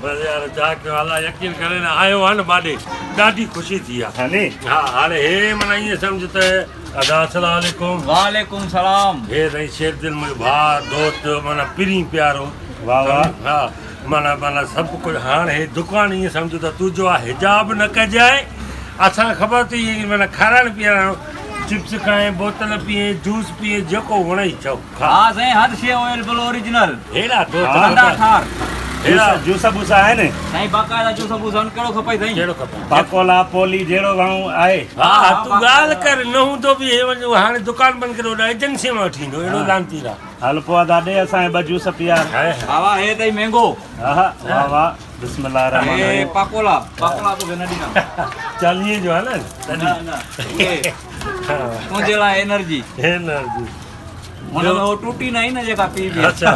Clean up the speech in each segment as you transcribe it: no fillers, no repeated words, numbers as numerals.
بس يار ڇا ڪيون الله يقين ڪري نه آيو آ نه ٻاڏي ڏاڍي خوشي ٿي آ ها ني ها هاڻي هي معنيٰ ائين سمجھ ته ادا السلام عليڪم. وعليڪم سلام. هي سائين شير دل منهنجو ڀاء دوست معنيٰ پرين پيارو واه واه. ها معنيٰ معنيٰ سڀ ڪجهه هاڻ هي دڪان ائين سمجهه ته تنهنجو آ حجاب نه ڪجانء اسان کي خبر اٿئي معنيٰ کارائڻ پيارڻ چپس کائين بوتل پيئين جوس پيئين جيڪو وڻئي چئو کا. ها سائين هر شيء اويلبل اوريجنل. هيڙا دوست ٺنڊا ٺار. هيڙا جوس بوس آهن. سائين باقاعده جوس بوس آهن ڪهڙو کپئي سائين. ڪهڙو کپئي. پاڪولا پولي جهڙو وڻو آهي. ها ها تون ڳالهه ڪر نه هوندو به هي وڃ هاڻي دڪان بند ڪري هوڏانهن ايجنسي مان وٺي ايندو اهڙو لعنتي را. هل پوء ادا ڏي اسان کي ٻه جوس پيار. ها ها هي اٿئي مينگو. ها واه واه بسم الله الرحمن الرحيم. هي پاڪولا پاڪولا توکي نه ڏيندم. چاليهين جو آهي نه نه نه تنهنجي لاء انرجي. انرجي. هن ۾ هو ٽوٽي نه آئي نه جيڪا پي بي اچھا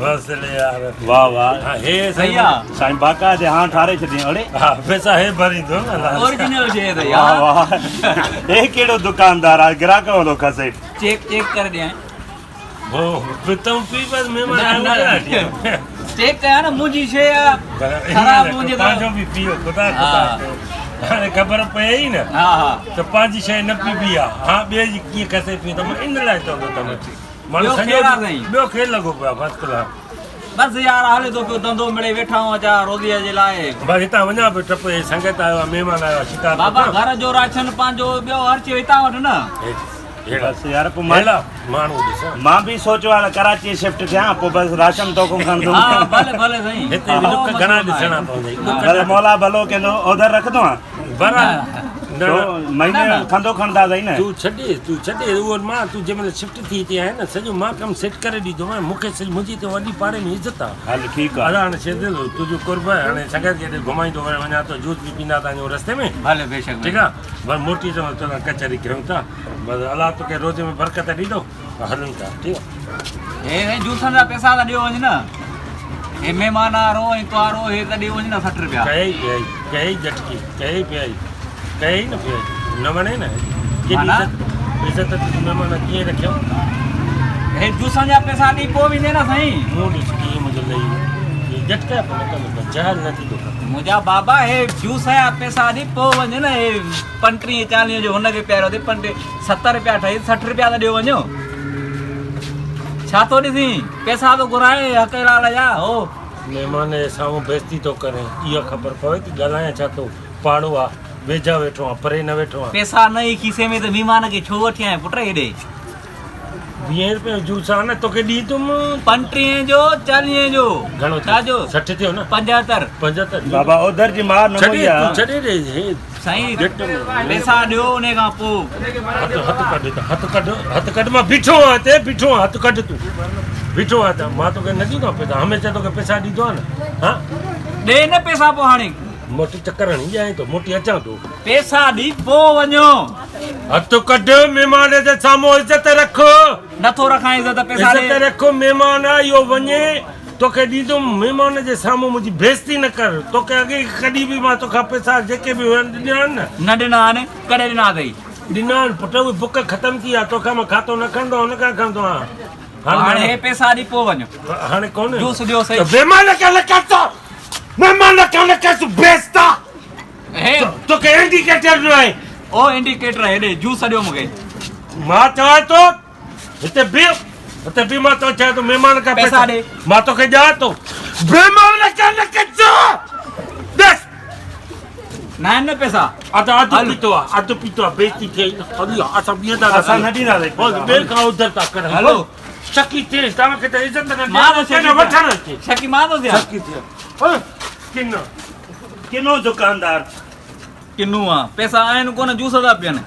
بس لي يار واه واه هي صحيح آ سائين باقا جي هان ٺاري ڇڏي اڙي ها پئسا هي ڀريندو نه اوريجنل شي اٿئي يار واه واه هي ڪهڙو دڪاندار آ گراهڪ وارو کسي چيڪ چيڪ ڪري ڏيان هو پتم پي بس مهمان آيو چيڪ ڪيا نه منهنجي شي آ خراب هجي ته پنهنجو به پيو خدا خدا هاڻي خبر پئي ئي نه ها ها ته پنهنجي شي نه پيبي آ ها ٻئي جي ڪيئن کسي پيو ته مان ان لاء چوندو ته ماڻهو سڄو ٻيو کيل لڳو پيو آ فرسٽ ڪلاس بس يار هلي ٿو پيو ڌنڌو مڙئي ويٺا آهيون اچا روزيء جي لاء. بس هتان وڃان پيو ٽپ هي سنگت آيو آ مهمان آيو آ شڪار بابا گهر جو راشن پنهنجو ٻيو هر شي هتان وٺ نه. بس يار پوء مان ماڻهو ڏس. مان به سوچيو آ ته ڪراچي شفٽ ٿيان پوء بس راشن توکون کڻندم. ها ڀلي ڀلي سائين. هتي به ڏک گهڻا ڏسڻا پوندئي. ڀلي مولا ڀلو ڪندو اوڌر رکندو آ. بهرحال نه نه مهيني جو کنڌو کڻنداسين نه. تون ڇڏي تون ڇڏي اهو مان تون جنهن مهل شفٽ ٿي هتي آهين نه سڄو مان ڪم سيٽ ڪري ڏيندومانء مون کي سڄي منهنجي هتي وڏي پاڙي ۾ عزت آ. هل ٺيڪ آ. ادا هاڻي شيردل تنهنجو قرب آهي هاڻي سنگت کي هيڏي گهمائيندو وري وڃان ٿو جوس به پيندا ٿا وڃون رستي ۾. ڀلي بيشڪ. ٺيڪ آ بس موٽي اچان ٿو توسان ڪچهري ڪيون ٿا. بس الله توکي روزي ۾ برڪت ڏيندو هلون ٿا ٺيڪ آ. هي سائين جوسن جا پئسا ته ڏيو وڃ نه هي مهمان آرو ۽ تو آرو هي ته ڏيو وڃ نه 60 رپيا. ڪئي پيائي ڪئي جٽڪي ڪئي پيائي ڪئي نه پيائي نه وڻي نه ڪيڏي عزت عزت ته مهمان ڪيئن رکيو. هي جوسن جا پئسا ڏئي پوء ويندين نه سائين. مون ڏس ڪيئن منهنجو لهي ويو هي جٽڪا به نه ڪندو جهل نه ٿيندو. منهنجا بابا هي جوس جا پئسا ڏئي پوء وڃ نه هي پنٽيهه چاليهه جو هن کي پياريو اٿئي پنٽيهه 70 رپيا ٺهي 60 رپيا ته ڏيو وڃو ڇا ٿو ڏسين پئسا ٿو گهرائين حق حلال جا هو. مهمان جي سامهون بيعزتي ٿو ڪرين اها خبر پوي ٿي ڳالهايان ڇا ٿو پاڙو آ ويجها ويٺو آن پري نه ويٺو آن. پئسا نه ئي کيسي ۾ ته مهمان کي ڇو وٺي آئين پٽ هيڏي. ويهين رپين جو جوس آ نه توکي ڏيندم. پنٽيهين جو چاليهين جو. گهڻو ٿيو؟ ڇا جو؟ 60 ٿيو نه؟ 75. 75. بابا اوڌر جي مار نه ڇڏي موئي آ. تون ڇڏي ڏي هي سائين جهٽ ۾. پئسا ڏيو انهي کان پوء. هٿ هٿ ڪڍ هتان هٿ ڪڍ هٿ ڪڍ مان بيٺو آهيان هتي بيٺو آهيان هٿ ڪڍ تون بيٺو آهيان هتي مان توکي نه ڏيندو آهيان پئسا هميشه توکي پئسا ڏيندو آهيان نه ها. ڏي نه پئسا پوء هاڻي. موٽي چڪر هڻي ڏيانء ٿو موٽي اچان ٿو. پئسا ڏي پوء وڃو. هٿ ڪڍ مهمان جي سامهون عزت رک. نٿو رکان عزت پئسا ڏي. عزت رک مهمان آ اهو وڃي توکي ڏيندم مهمان جي سامهون منهنجي بيعزتي نه ڪر توکي اڳي ڪڏهن به مان توکان پئسا جيڪي به هيا ڏنا آهن نه. نه ڏنا آهن ڪڏهن ڏنا اٿئي. ڏنا آهن پٽ اهي بڪ ختم ٿي ويا توکان مان کاتو نه کڻندو آهيان هن کان کڻندو آهيان. هاڻي هي پئسا ڏي پوء وڃ. هاڻي ڪونهي. جوس ڏيو سهي. مهمان کي نه ڪر تو مهمان کي نه ڪر تون بيعزتا. هي توکي انڊيڪيٽر ڏنو آهي. او انڊيڪيٽر هيڏي جوس ڏيو مونکي. مان چوان ٿو هتي بيهه هتي بيهه مان توکي چوان ٿو مهمان کان پئسا ڏي. مان توکي ڏيان ٿو مهمان کان نه ڪجو ڏس. ناهن نه پئسا. اڌ اڌ پيتو آ اڌ پيتو آ بيعزتي ٿئي نه هلي آ اسان ٻيهر ٿا اسان نه ڏينداسين پئسا. ٻئي کان اوڌر ٿا ڪرن هلو. شڪي ٿئي توهان کي ته عزت نه مان ٿو ڏيان نه وٺڻ اچي شڪي مان ٿو ٿيان. شڪي ٿئي ڪن ڪنو دڪاندار. ڪنو آ پئسا آهن ڪونه جوس ٿا پين.